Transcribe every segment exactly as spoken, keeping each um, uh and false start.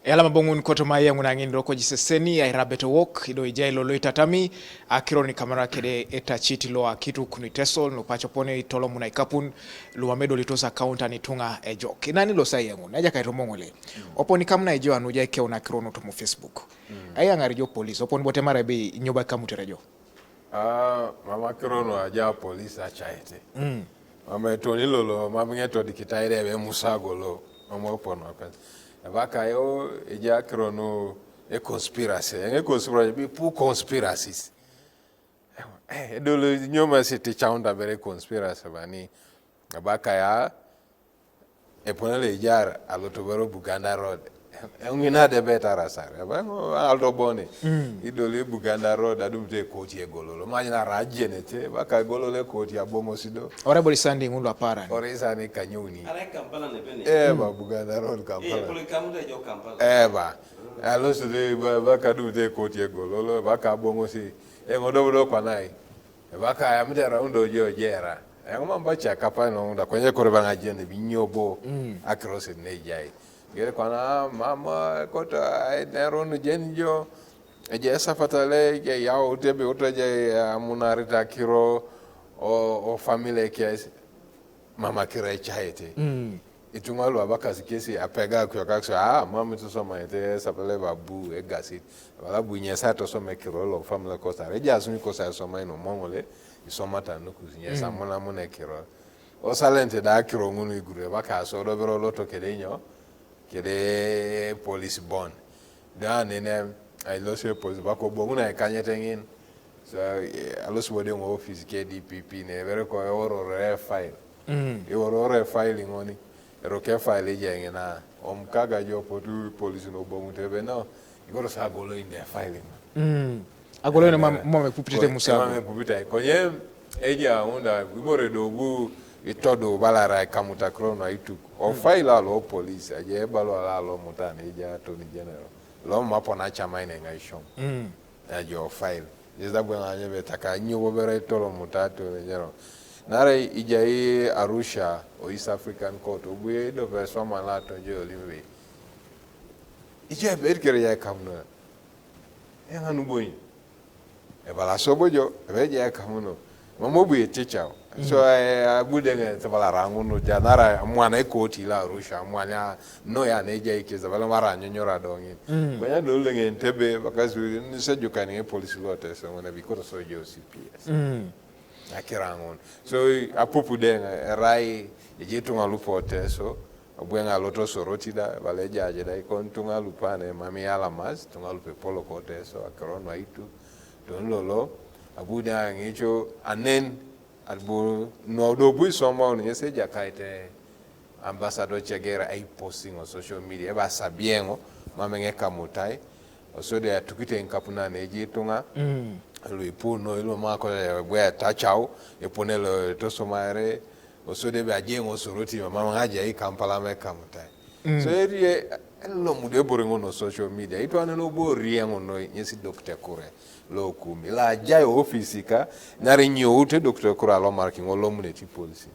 Eyalama boŋun kotoma yeŋun aŋin roko jiseseni airabet wok ido ijai lolo itatami akiro ni kamara kede etacit lo akituk nu Iteso nu paco pone itolomuna ikapun lu mame idolitos akauntan ituŋa ejok. Inani losa yeŋun, Ejakait Omoŋole. Oponi kamuna ijo anu ijai keun akiro nu tomo Facebook. Aiyaŋar ijo polis, oponi botemara ebe inyo ba ikamutere jo. Ah, mama akiro nu aja polis acaete. Mama etoni lolo, mama ŋetodikitai debe musago lo, mama opon opet. Ebakayo eja akiro nu e conspiracy, e conspiracy, bi pu conspiracies. Eh, edolo nyoma si ti chaunda bere conspiracy bani. Ebakaya, epone lo ejar alotobero Buganda Road. Eŋina de betara sare. Eba ŋo alto bone. Idol e Buganda Road adum te koti egololo. Manyina rajenete, baka egololo e koti aboŋosi do. Ore boli sandi ŋun lo aparan. Ore sani kanyoni. Arai Kampala ne bene. Eh, ba Buganda Road Kampala. Eh, pole kamuta jo Kampala. Eh, ba. Alosi de ba, baka adum te koti egololo, baka aboŋosi. Eh, ŋodobodo kwanai. Baka ya mtera undo jo jera. Ya ŋo mamba ca kapa no da kwenye kore bana jende binyobo. Akrosi ne jai. Gere kwana mama kota ai neron jen jo. Eje sapatale je yao utebe uta je amunarita kiro o, o family kes. Mama kiro ecaete. Ituŋa lu abakasi kesi apega kuyo kakso, ah, mama tusoma ete sapatale babu egasit. Wala bu nyesa tosoma ekiro lo family kosa. Reja asumi kosa soma ino Omoŋole, isoma tanukus nyesa muna muna ekiro. O silent da akiro ŋun igure baka so do bero loto kede nyo, kede police bond. Da nene, ai lo se police bako boŋu na ikanyete ŋin. So, eh, alosi wode ŋo office ke D P P ne, bere ko ewororo e file. Ewororo e file ŋoni. Ero ke file ije ŋina. Om kaga jo potu police no boŋu tebe no. Igoro sa golo inde file ŋoni. Agolo ne mam-, mame pupitite musa. Mame pupita. Konye eja unda ibore do bu itodo balara kamuta krono aituk. O file alo police, aje balo alo mutane eja Attorney General. Lo mapona chama ine ŋaishom. Ajo file. Jeza bwe ŋa nyebe taka nyo bobere tolo mutatu ne jero. Nare ijai Arusha o East African Court obuye do be soma la tonjo limbe. Ijai ber kere ya kamna. Eŋa nubonyi. Ebala sobojo, ebe je kamuno. Mama obuye tichao. So, eh, abude ŋe tebala rangu no janara mwana ekoti la Arusha, mwana no ya ne je ikeza bala mara nyonyora doŋin. Kwanya dole ŋe Entebbe, bakazi ni sejuka ni polisi lote so ŋona bikoro sojo C P S. Akiraŋun. So, apupu deŋ, erai, eji ituŋa lupo Teso, obweŋ aloto Soroti da, bala ejaje da, ikon ituŋa lupane, mami alamas, ituŋa lupe polo ko Teso, akiro nu aitu, ton lolo, abu da ŋicho anen, abu, no do bu isomba un, ŋesi Ejakait Ambassador Chegera ai posting o social media, eba sabieŋo, mame ŋe kamutai, osode atukite ŋkapuna neji ituŋa, lu ipuno, ilu mako, eh, bwe tachau, epone lo tosomare, osode be ajeŋo Soroti, mama ŋaja i Kampala me kamutai. So erie, elomude bore ŋono social media, itwane no bo rieŋo no, nyesi Doctor Kure, lo kumi, la ajai office ka, nare nyoute Doctor Kure alo marki ŋo lomune ti polisi.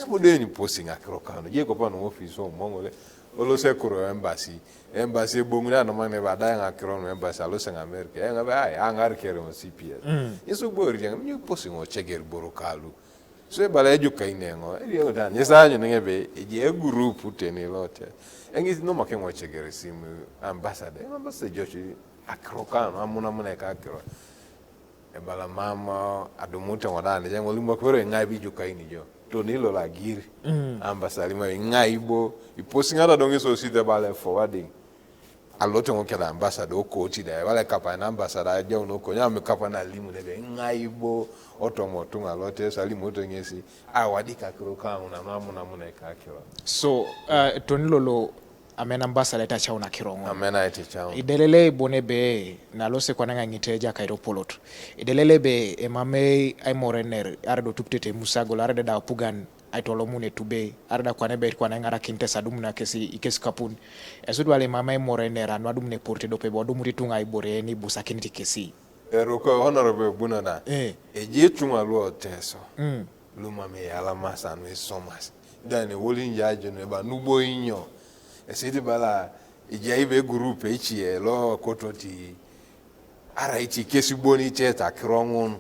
Abu deni posting akiro kano. Je kopa no office o Omoŋole. Olose kuro embassy. Embassy ebongu na no mane ba da ŋa kiro no embassy alose ŋa America. Eŋa be ai aŋar kere ŋo C P S. Yesu bori ŋa nyu posting o cheger boro kalu. So ebala ejuka ineŋo. Eri o dan. Yesa nyo nenge be eje group teni lote. Engi no make ŋo cheger simu ambassador. Ambassador jochi akiro kano amuna muna ka akiro. Ebala mama adumute ŋo da ne jaŋo limo kwero ŋai bi juka ini jo. Toni lo la giri. Ambassador limo ŋai bo. Iposting ada doŋ iso site bala forwarding. Alote ŋo kela ambassador okoti da. Bala kapa na ambassador aja uno ko nyame kapa na limu ne be ŋai bo. Otomo tuŋa lote sa limo to ŋesi. Awadi ka kiro ka muna muna muna ka kiro. So, uh, toni lolo Amena ambassador ita chauna kiroŋo. Amena ita chauna. Idelele bone be na lose kwana ŋa ŋite Ejakait Opolot. Idelele be emamei aimorener arado tuptete musago la arade da apugan aitolomune tube arada kwane be kwana ŋarakin tesa dumuna kesi ikesi kapun. Esut wale emamei aimorener anu adumune porte dope bo adumut ituŋa ibore ni busakinit kesi. Eroko honorable bunana. Eh. Eji ituŋa luo Teso. Lumam eyalamas anu isomas. Dan ewolin jajo neba nubo inyo. Esiti bala Ejai ebe group ece lo kototi, arai ti kesi bon ite akiro ŋun,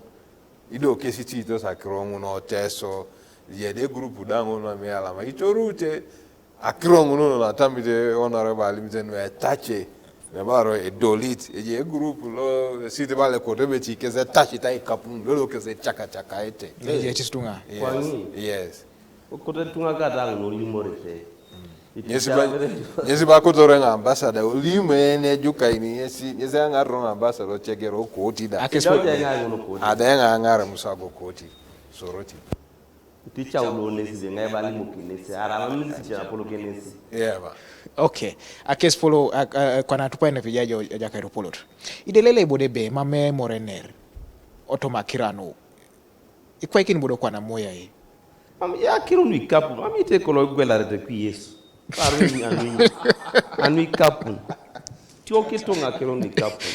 ido kesi ti itos akiro ŋun o Teso. Ejai ebe group da ŋun mami alama itorute akiro ŋun, no atamite Honorable alimite nu etace, ne baro edolit. Ejai group lo site bale koto ebe ti kesi etace ta ikapun, lolo kesi ecakacakaete. Ejai ti ituŋa. Yes. Kwaŋi. Yes. Koto ituŋa kata ŋun olimorete. Ŋesi ba, ŋesi ba kotoro ŋa ambassador, olim ene jukaini ŋesi, ŋesi aŋar ŋa ambassador cegero koti da. Akes Ida uja ŋa ŋun koti. Ada ŋa aŋar musago koti. Soroti. Ticha udo nesi de ŋa iba limoki nesi, ara misi cha polo ke nesi. Yeah, ba. Okay. Akes polo, a, a, kwana tupa ene pija jo, Jakairo Polot. Idelele ibode be, mame morener. Otoma kiranu. Ikwaikin bodo kwana moya e. Mam, ya kiro nu ikapun, mam ite kolo gwelarete kwi Yesu. Paru ni anu, anu ikapun. Tio kito ŋa kiro nu ikapun.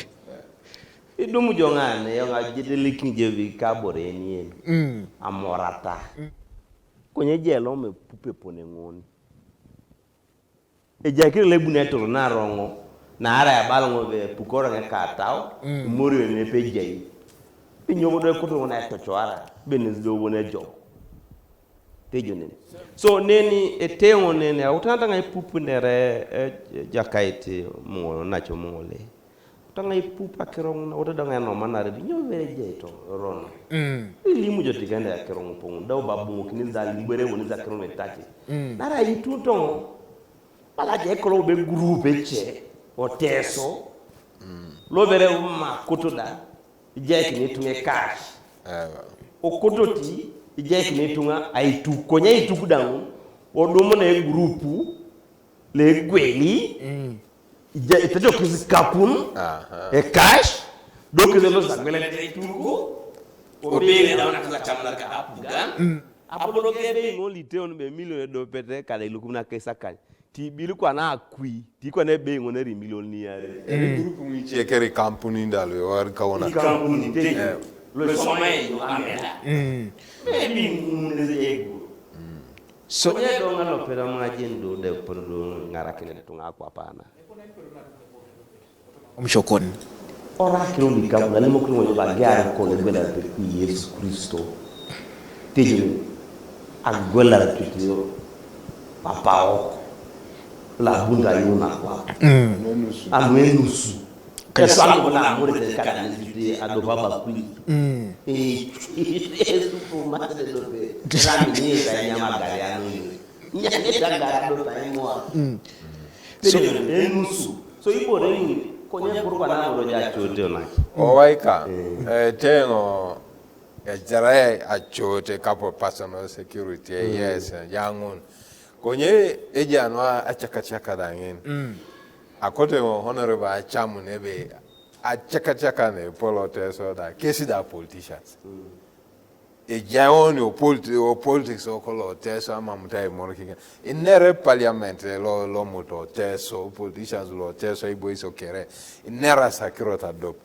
Idumu jo ŋa ne, yo ŋa jedelikin je bi kabore ni en. Mm. Amorata. Mm. Konye jelo me pupe pone ŋoni. Ejai kire lebun etoro naroŋo, naarai abala ŋo be pukoro ŋe katau, mm, imorio ne pejai. Pinyo bodo ekoto ŋo na etocoara, be nezi do won ejok. Tejo nene. So neni eteŋo nene, autanata ŋa ipupunere, eh, Jakait muŋo, naco muŋole. Taŋa ipup akiro ŋun, oto daŋ enomanare di, nyo bere ejai to rono. Mm. Ilimu jo tikende akiro ŋun poŋun, dau babuŋokini da limbere woni za akiro ŋun etace. Mm. Nara itu toŋo, bala je kolo be group ece, o Teso, mm, lo bere ma kutu da, ijai kini ituŋa cash. Ewa. O kototi, ijai kini ituŋa aituk, konye aituk daŋ, odumu na egrupu, le gweli, mm, ija, itejo kisi kapun, aha, ekash, do kisi lo sagwele te tugo, obele da wana kisa chamna ka apugan, mm, apodo ke be ŋo lite on be milion do pete kada ilukum na kesa kan. Ti bilu kwa na akwi, ti kwa ne be ŋo ne ri milion ni yare. Eri, mm, group ni che kere kampuni ndalo, war ka wana. Ni kampuni te. Eh. Lo soma yo amela. Mm. Be bi ŋo ne ze ego. Mm. So nye do ŋa lo pera ma jen do de pur do ŋarakine de tuŋa kwa pana. Omshokon. Ora kiro ni kabu na limo kiro ni ba gari ko le gwela pe ku Yesu Kristo. Tejini. Agwela pe tiyo. Papa o. La bunda yuna kwa. Mm. Anu enusu. Kaisa. Kaisa anu na amore te kada ni fiti ado baba kwi. Mm. Eh, Yesu ko ma de do be. Rami ni sa nyama gari anu. Nyama gari ado ta imwa. Mm. So, enusu. So, ibore ni, konye kurwa na boro ja chote onaki. Owaika, eh, teŋo, eh, jara ya achote kapo personal security, mm, yes, eh, yaŋun. Konye ejanwa achakachaka daŋin. Mm. Akote ŋo honorable achamu nebe achakachaka ne polo Teso da, kesi da politicians. Mm. Ejai oni o politi-, o politics o kolo Teso ama mutai moro kiŋa. Inere parliament lo, lo muto Teso, politicians lo Teso, ibo iso kere. Inera sakiro ta dop.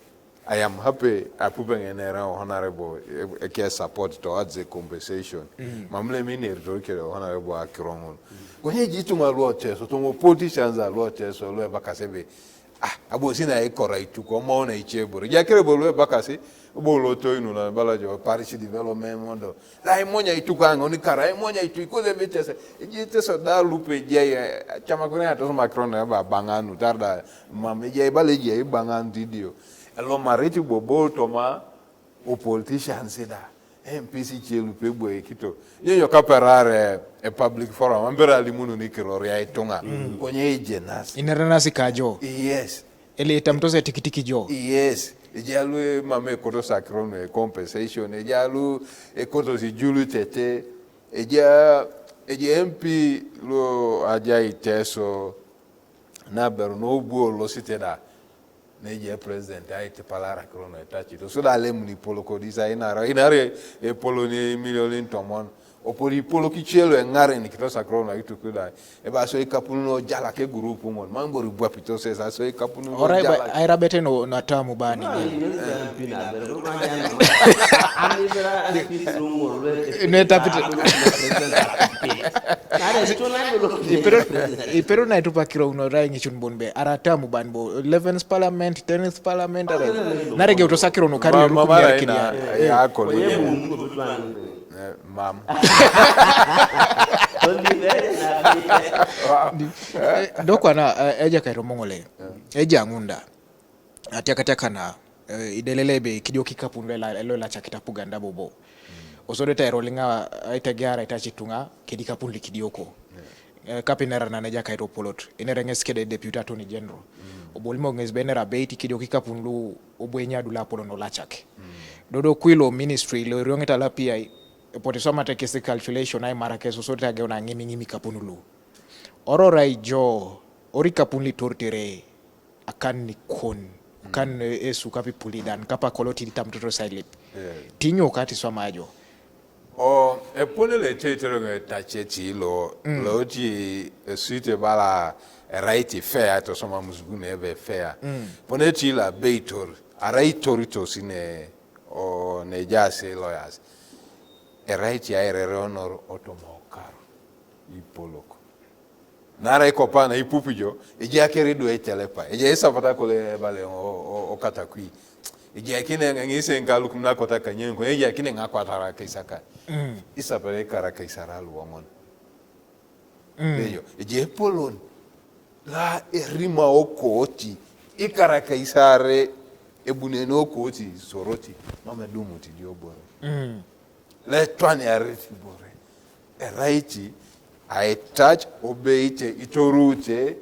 I am happy, apupe ŋe nere o honorable, e, e ke support to add the compensation. Mm. Mamle mi nere to kere o honorable akiro ŋun. Mm. Konye ji tuŋa lo Teso, tuŋa politicians lo Teso, lo ebakasebe. Ah, abo sina ikora ituko, ma ona ichebore. Jakere bolo ebakasi, bolo to inu na bala jo parish development mondo. La imonya ituko ango ni kara, imonya itu iko de vitese. Iji Teso da lupe je ya, chama kuna ya Teso Macron na ba banganu, tarda, mame je bale je banganu didio. Elo mariti bobo toma, o politicians da. M P C chelu pe gbo ekito. Nyenyo kaperare e public forum, ambere alimunu ni kiroria ituŋa. Mm. Konye ejenas. Ineranasi kajo. Yes. Ele itamtose tikitiki jo. Yes. Ejalu mame ekoto sakrono e compensation. Ejalu ekoto si julu tete. Eja, eja M P lo aja Iteso. Na beru no buo lo site da. Neje president ai te palara krono etachi. To so da lem ni polo ko disa inara, inara e polo ni milioni tomon. Opori ipolok ice lu eŋaren kitos akiro nu aituk da. Ebe aso ikapun lo jalak egurupu ŋon, mam ibore ibwapito sesa aso ikapun lo Orai ba jalak. airabete no natamu bani. Netapit. Ipero ipero na itupa kiro uno rai ŋicun bon be aratamu ban bo eleventh parliament, tenth parliament are. Nare ge utosa kiro no kari Ma- lukum mama yar rai kidi na yar. ya kole. Eh, mam. Dokwana eja kairo moŋole eja ŋunda atiakatiaka na idelele be kidio kikapun lo ela- lo elacakit apugan da bobo. Osodete airoliŋa aitegeara itaci tuŋa kedi kapun likidioko. Eh, kapi nera na neja kairo polot inere ŋes kede deputy attorney general. Obolimo ŋes be nera beit kidio kikapun lu obo enyadu lapolon olacak. Dodo kuilo ministry lo erioŋet alapiai epote somata kesi calculation aimara kes osodete ageuna ŋimiŋimi kapun lu. Orora ijo ori kapun litortere akan nikon akan esu kapi pulidan kapa koloti ditam toto sailip. Tinyo kati soma ajo. O epone le te tero nge tache ti lo lo ti esite bala a right fair to soma musugu ne be fair. Pone ti la beitor a right tori to sine o ne jase lawyers. A right ya erere honor otomo karo ipoloko. Nara ikopa na ipupijo eji akere do etelepa eji isapata kole bale o, o, o katakwi. Eji akine ngise ngaluk na kota kanyen ko eji akine ngakwatara kaisaka. Isapere kara kaisara luongon. Ejo eji epolon la erima okoti ikara kaisare ebunene okoti soroti mama dumuti diobore. Le twani areti bore. Eraiti aitach obeite itorute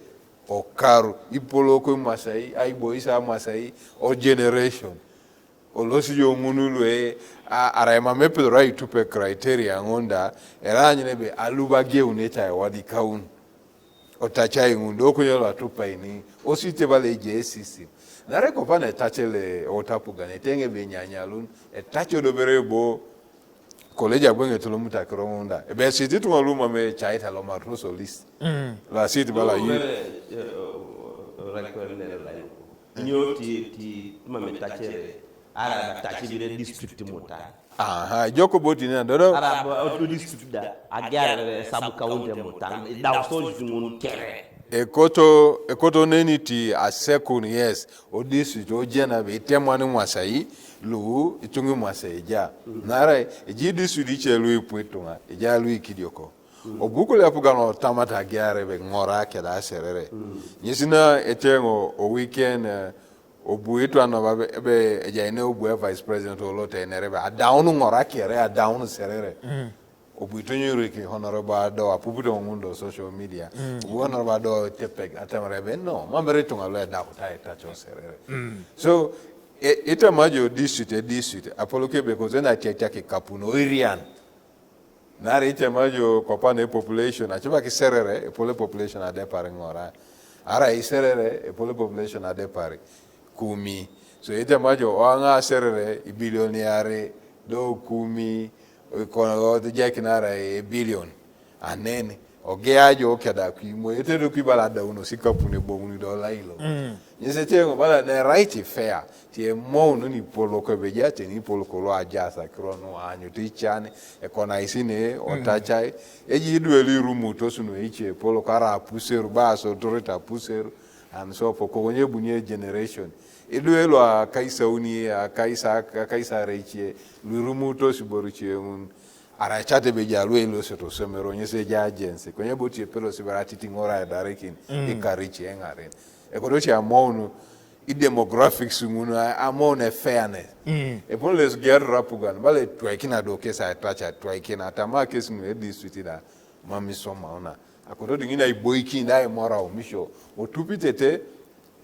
okaru ipoloko imasai aiboisa amasai o generation. Olosi jo ŋunu lue a- arai mam epedoro aitupe criteria ŋun da eranyun ebe alubageunete aiwadikaun. Otachai ŋun do konye lo atupaini osite bala eje esisi. Nare kopa na etachele otapugan eteŋ ebe enyanyalun etache odobere bo koleji abweŋ etolomuta akiro ŋun da ebe esit ituŋa lu mam ecaita lomaroso list. Lo asit bala yu Nyo ti ti mam etachere ara tache bire district mutan. Aha, ejok bo tini na dodo. Ara bo otu district da agiar sub county mutan da so jumun kere. Ekoto ekoto neni ti asekun, yes. O district ojena be itemwan imasai lu ituŋa imasai eja. Nara eji district ice lu ipu ituŋa eja lu ikidioko. Obu kule apugan otamata agiar ebe ŋora keda aserere. Nyesi na eteŋ o weekend eh, obu itwan naba ebe ejaine obu e vice president olote enere ebe adaun ŋora kere adaun serere. Obu itonyuriki honorable ado apupito ŋun do social media. Obu honorable ado tepeg atemar ebe no mambere ituŋa lo edakuta etacho serere. So e- itemajo district e district apolok ebe koze na tiatiak ikapun oirian. Nara itemajo kopa na epopulation aciba kiserere epol epopulation adepar ŋora. Ara iserere epol epopulation adepar kumi. So itemajo oaŋa aserere ibilioniare do kumi. Ojakinara ebilion anen ogea jo keda kuimo etedo kuibala adaunos ikapun eboŋuni do lailo. Nyesete ŋo bala ne right fair. Ti emoun nipolok ebe ejate nipolok lo ajas akiro nu aanyut ican ekonaisine otacai. Eji idwe lu irumutos nu eice epolok ara apuseru bas otoret apuseru. And so forth kokonye ebunio generation idwe lu akaisauni akaisa akaisare ice lu irumutos iboro ice ŋun. Arai cat ebe ejai lu elosioto osomero ŋes ejai agency konye bo ti epelosi bere atitiŋor aidarikin ikarici eŋaren. Ekoto ti amoun idemographics ŋun amoun efairness. Epon lo esugiarito apugan bala etwaikina do kes aitac atwaikina atama kes ŋun edistrict da mam isomauna. Akoto di ŋin aiboikin da aimorau misho otupitete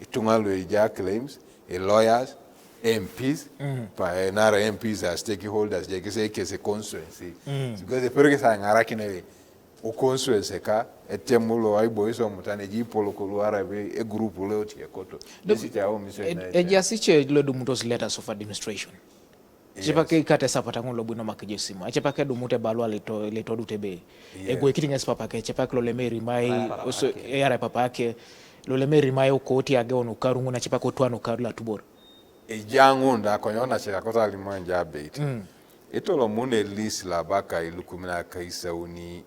ituŋa lu eja claims, i lawyers, M Ps, pa- eh, nara M Ps a stakeholders je kese kese constituency. Because epero kese aŋarakin ewe o constituency ka etem lo aibois omutan eji ipolok lu arabe e group lo oti ekoto. Esi ti aomisio na ete. Ejiasice lodumutos letters of administration. Ecipa ke ikata esapata ŋun lo bwino make ijo simu. Ecipa ke edumut ebalua lo eto-, lo etodut ebe. Yes. Egwekit ŋes papa ke, ecipa ke lo lem erimai, erai papa oso, ake. Erai papa ake, lo lem erimai okooti ageun okaru ŋun, ecipa ke otwan okaru lo atubor. Ejai ŋun da konye onace kakoto alimu ejai abeit. Mm. Itolomun elis lo abakai ilukumin akaisauni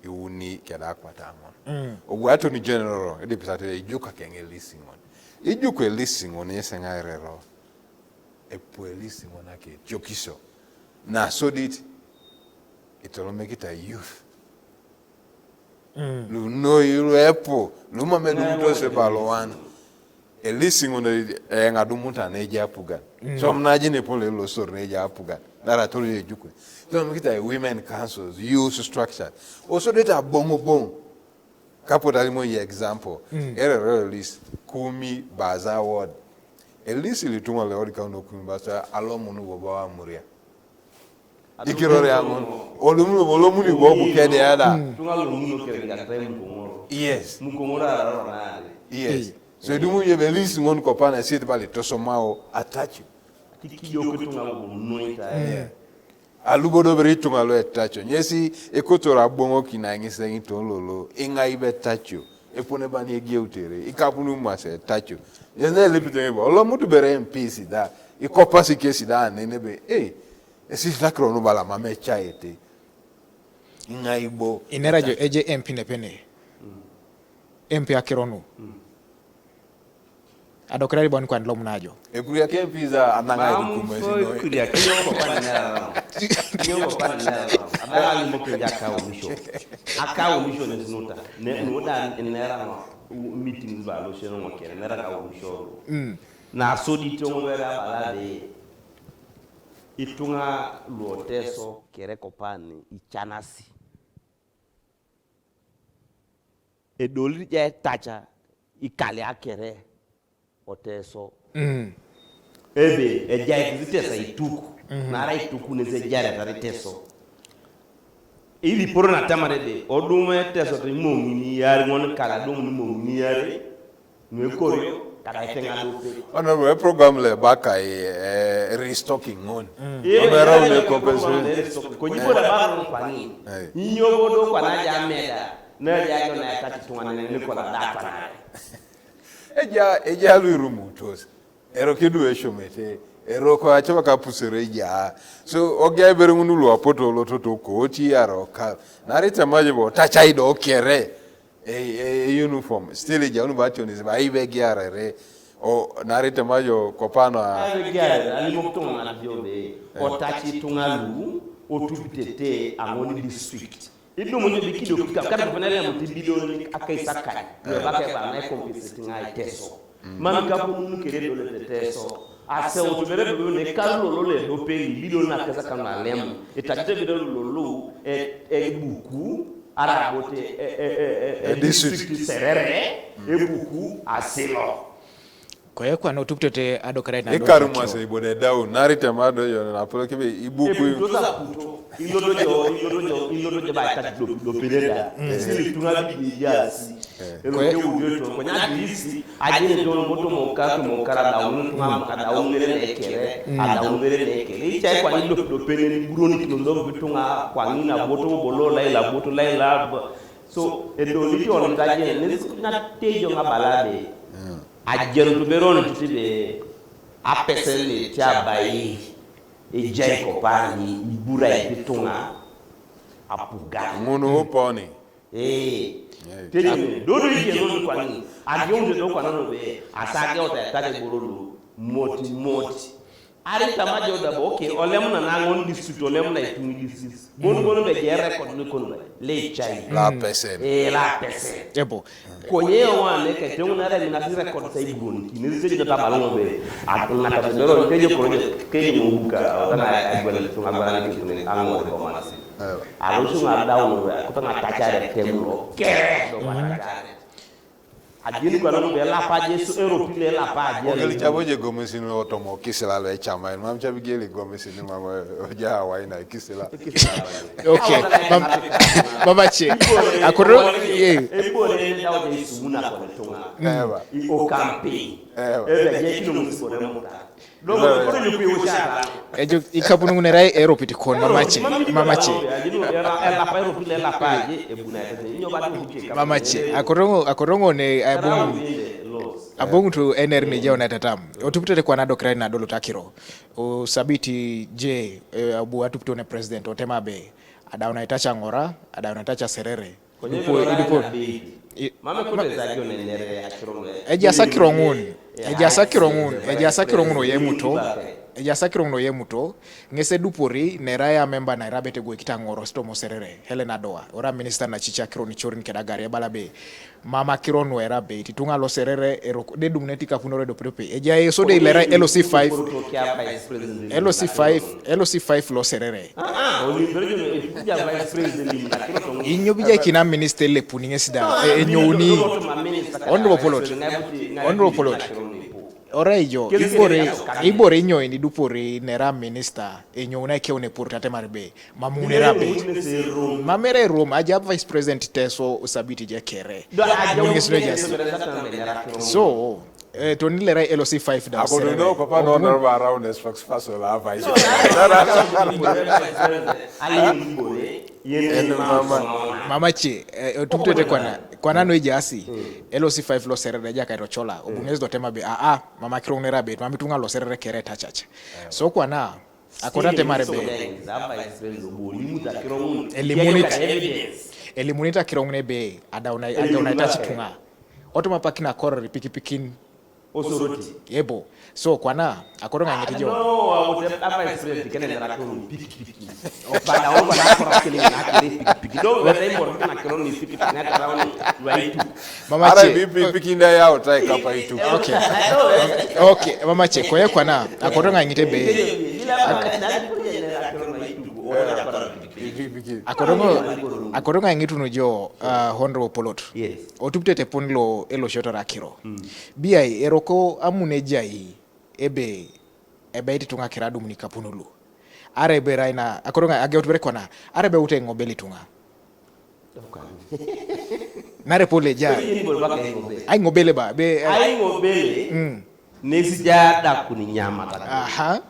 iuni keda akwata ŋun. Mm. Obu Attorney General, edipis ate ejuk akeŋ elis ŋun. Ijuk elis ŋun, ŋes eŋa erero. Epu elis ŋun ake etiokisio. Nasodit, itolomekita youth. Mm. Lu noi, lu epu, lu mam edumutos ebaluan. Elis ŋun, eh, eŋa adumutan ne ejai apugan. Mm. Som naji ne pole losor ne ejai apugan. Nara tolu ejuku. Tom kita women councils, youth structure. Osodete aboŋoboŋ. Kapot alimu ye example. Mm. Erere elis, Kumi Baza Ward. Elis lo ituŋa lo ward kaun o Kumi Baza, alomun bobo Amuria. Ikiror yaŋun. Olum, olomuni bobo kede ada. Mm. Ituŋa lo muno kere gatai Mukoŋoro. Yes. Mukoŋoro araro nare. Yes. Ei. So idumu ebe elis ŋun kopana esit bala itosomao atacu. Kikijo kituŋa lo muno ita. Mm. Yeah. Alubo do bere ituŋa lo etaco. Ŋesi ekotor aboŋokin aiŋisiŋiton lolo, iŋai be etaco. Epone bani egeutere, ikapuni mase etaco. Ŋesi nelepite ŋebe, olomut bere M Ps da, ikopasi kesi da, nene be, ei, esi takiro nu bala mame ecaete. Iŋai bo. Inera jo eje M P nepene. Mm. M P akiro nu. Mm. Adokirari bon kwan lom najo. Ekuriak M Ps anaŋa. Bam, irukumesi noi. Ekuriak, inyo ko pan nera no. Inyo ko pan nera no. Abara limo kenja ka omisho. Aka omisho ne sinuta. Ne, nuda nera no. U-, meetings ba lo sheno mo kere, nera ka omisho. Mm. Nasodit oŋo bere abala de. Ituŋa lu Oteso kere kopani icanasi. Edolit ja etaca ikale akere Oteso. Mm. Ebe, ejai Iteso aituk. Mhm. Nara aituk nesi ejaretar Iteso. Iliporo natamar ebe, odum Iteso timoŋini iar ŋon kala adum nimoŋini iar, nuekorio, kada iteŋa dope. Honorable, program le bakai, eh, restocking ŋon. Mm. Ebe, Honorable, ebe, compensation. Program le restocking. Konye ibore baron kwani. Eh. Inyo bodo kwana ja meda. Na ja jo na etati tuŋanen ne kola da kwana. Eja, eja lu irumutos. Eroko edu ecomete. Eroko acaba kapusere eja. So, ogea ibere ŋun lu apoto lototo koti arokal. Naarai itema jo bo, tacai do kere. E, e, e uniform. Still ejaun bo ationis, ba ibe egiarere. O, naarai itema jo kopana. Ibe egiarere, alimok tuŋa jo be. Eh. Otaci tuŋa lu, otubitete aŋon district. Idumu jo bikido kika, kada kufanya lemu ti bilioni akaisakany. Eh. Webaka eba na compensate ŋa Iteso. Mm. Mam kapununu kere dole Iteso. Aseu tubere dole ne kalu lolo le dopeli bilioni akaisakany na lemu. Itajite bide lolo, e, e buku, arabote, e, e, e, e, e, district. District serere, mm, e buku, asilo. Koye kwana otupitete adokere na ikaru mase ibode dau, naarai itema do jo, na polo kibe ibuku. Ebuto sa kuto, ilodo jo, ilodo jo, ilodo jo ba ta do, do peleda. Mm. Sili tuna bi ni jasi. Eh. Elo ke ujo to, konya disi, ajene to moto mo ka to mo kara da unu tuma mo ka da unu ne kere, mm, ada unu ne kere. Ichai kwa ni do, do pele ni buroni kilo do bitunga kwa ni na boto bolo la ila boto la ila. So, edo liti on tajene, ne na tejo nga balade. Mm. Ajenut beron titi be apesen ne ti abai ejai kopani ibura ituŋa apuga. Ŋun oponi. Eh. Eh. Tejene, dodo ijenon kwani, ageunte do kwana no be, asa ageut aitare iboro lu, moti, moti. Arai tama jo da bo, okay, olem na naŋon district, olem na ituŋ district. Bon, bon be je record ni kon be, le chai. La pesen. Eh, la pesen. Ebo. Konye wane ke teŋ na re mina record sai bon. Kine se jo ta balon be. At na ta be ro ke jo project, ke jo buka, ta na ai gwen tu agora ni tu ni ango ko mas. Eh. Alo su na down be, ko ta na ta chare tem lo. Ke do ma ta chare. Adin kwa no be la pa Jesu, ero pile la pa Jesu. Ogel chabo je gomesin lo tomo kisila lo echama, mam chabi geli gomesin mam oja hawaii na kisila. Okay, mam-, mama che. Akoro, eh. Ebore ne dawo de sumuna kwa tonga. Eba. I o campaign. Ebe je kino musiko ne muta. Dogo koro yupi ushara. Ejo ikapunu ng'une rai eropiti kon mamache mamache mamache akotongo akotongo ne abong abong tu ener ni jeo na tatam otupitete kwa nado krai na dolo takiro o sabiti je eh, abu atupito ne president otema be ada unaitacha ngora ada unaitacha serere Dupo, dupo. Ejasa kirongun. Ejasa kirongun. Ejasa kirongun oye muto. Ejasa kirongun oye muto. Ng'ese dupori nera ya memba na irabete gwe kita ng'oro sito moserere. Helen Adoa. Ora minister na chicha kiron chorin kedagari ebala be. Mama kiron wera be. Titunga lo serere ero de dumne tika punore do prepe. Eja eso de ilera L C five. L C five. L C five lo serere. Inyo bija kina minister le puninge sida enyo uni. Honorable Polot. Honorable Polot. Ora ijo ibore ibore inyo ini dupore nera minister enyo una ke une pur tate marbe mamune rabe. Mamere rom aja vice president teso usabiti je kere. Mungesino jas. So Eh, to ni lera L C five da. Ako no papa no no ba around as fax faso la vice. Mama che, eh, tumtete kwana kwana no ejasi. L C five lo serere ja kaito chola. Obunges do tema be a a mama kirong ne rabe mami tunga lo serere kere ta chacha. So kwana akota tema rebe. Elimunit. Elimunit akirong ne be adauna adauna ta chitunga. Otoma pakina korori pikipikin Osoroti. Yebo. So kwana akoto nga ngiti jo. No, wa wote apa president kene na rakon piki piki. Bada wa na kora kele na kele piki piki. Do wa dai mor na kele ni piki piki na kara wani wa itu. Mama che. Ara bi piki piki nda ya o tai kapa itu. Okay. Okay, mama che koye kwana akoto nga ngiti be. Akoto nga akoto nga ngiti no jo uh, honorable Polot. Yes. Otuptete pun lo elo shoto rakiro. Mm. Biai eroko amune jai ebe ebe iti tunga kira dumuni kapunulu. Are ebe raina akoronga age otubere kona are ebe ute ngobeli tunga. Nare pole ja. Ai ngobele ba be. Ai ngobele. Mm. Nesi ja da kuni nyama ta. Aha.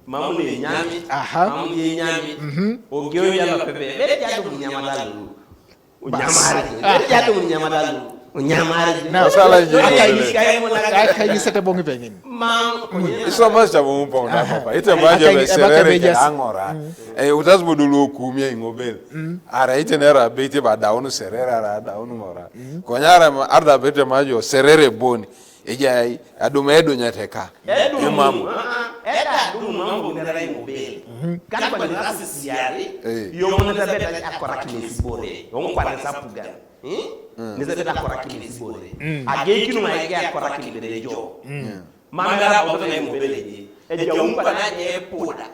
Mamu ne nyami. Aha. Mamu je nyami. Mhm. Ogeo ya la pebe. Be ja da kuni nyama ta lu. Unyamari. Jatu unyamadalu. Unyamari. Na sala je. Aka yisete bongi pengin. Mam. Iso mas jabu mumpa una papa. Ite baje be serere ke angora. Eh utas budulu kumia ingobel. Ara ite nera be ite ba daunu serere ara daunu ngora. Konyara arda bete majo serere boni. Ejai adum edu nyateka. Edum. Emam. Eda adum mambo ngara imobel. Kan kwa nira sisiari. Yo mona tabeta akora kile sibore. Yo kwa nisa puga. Nisa beta akora kile sibore. Age kinu ma ege akora kile bere jo. Mamera obeta na imobel eje. Eja umpa na je poda.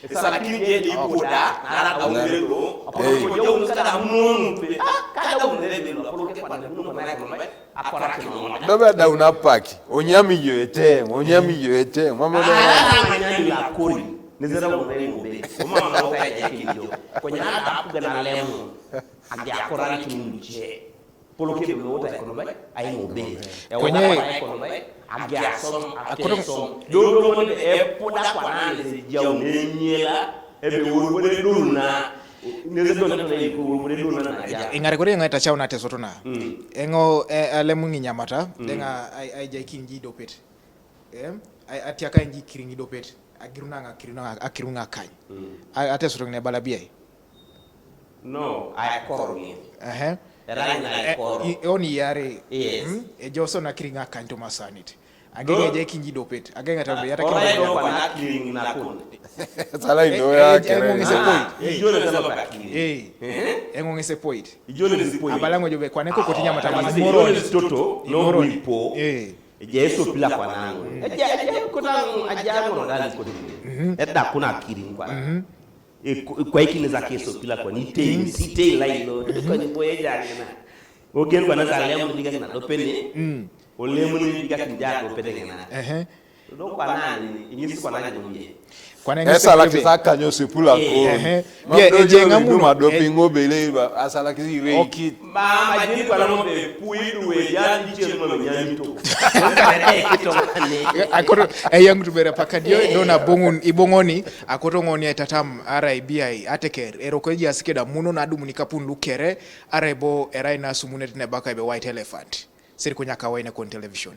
Esala kini je di poda na ara da umere lo. Apolo ko jo umsa da munu pe. Ah, kada umere lo. Apolo ke kwa na munu kwa na. Akora kino. Dobe da una paki. Onyami yo ete, onyami yo ete. Mama da. Ah, onyami la kori. Nizera mo ne mo be. Mama na o ka ya kini jo. Ko nya da apu ga na lemu. Agi akora ni kini je. Polo ke do ta ko no bai. Ai mo be. E o ta ko no bai. Agi asom, akoro som. Do do mo ne e poda kwa na ne jau ne nyela. Ebe wurwure duna. Neze dona tona iko wurwure duna na ja. Ingare kore ngai tacha una teso tona. Engo eh, alemu ngi nyamata denga ai ai jai kingi dopet. Em ai atiaka ngi kiringi dopet. Agiruna nga kiruna akirunga kai. Ai ateso tona bala biai. No, ai korngi. Ehe. Era ina ai koro. Oni yare. Yes. E joso na kiringa kanto masanit. Agenge je kinji dopet. Agenge ta ya ta. Ora yo kwa na king na kun. Sala indo ya kere. Engo ngese point. Ijo le zalo kwa king. Eh. Engo ngese point. Ijo le zi point. Abala ngo jobe kwa neko koti nyama ta moro. Ijo le zi toto no wipo. Eh. Je eso pila kwa nango. Eje eje kota aja ngo dali koti. Eda kuna kiri kwa. Kwa ikini za keso pila kwa ni tei si tei la ilo kwa ni boye jangena. Ogen kwa na za lemu diga na dopene. Olemu ni diga kinja dopene ngena. Ehe. Do kwa nani inyisi kwa nani mumye. Kwana Esalakisa kanyo sepula ko. Ehe. Bia ejenga muno. Madopingo bele asalakisi rei kit. Ma majini kwa namo be puidu we ya ni chenu ma nyani to. Kare kito ne. Akoto eyangu tubere pakadio dona bongun ibongoni akoto ngoni etatam R I B I ateker eroko eji asikeda muno na dumuni kapun lukere arebo erai na sumunet ne baka ebe white elephant. Siri kunyaka waine kon television.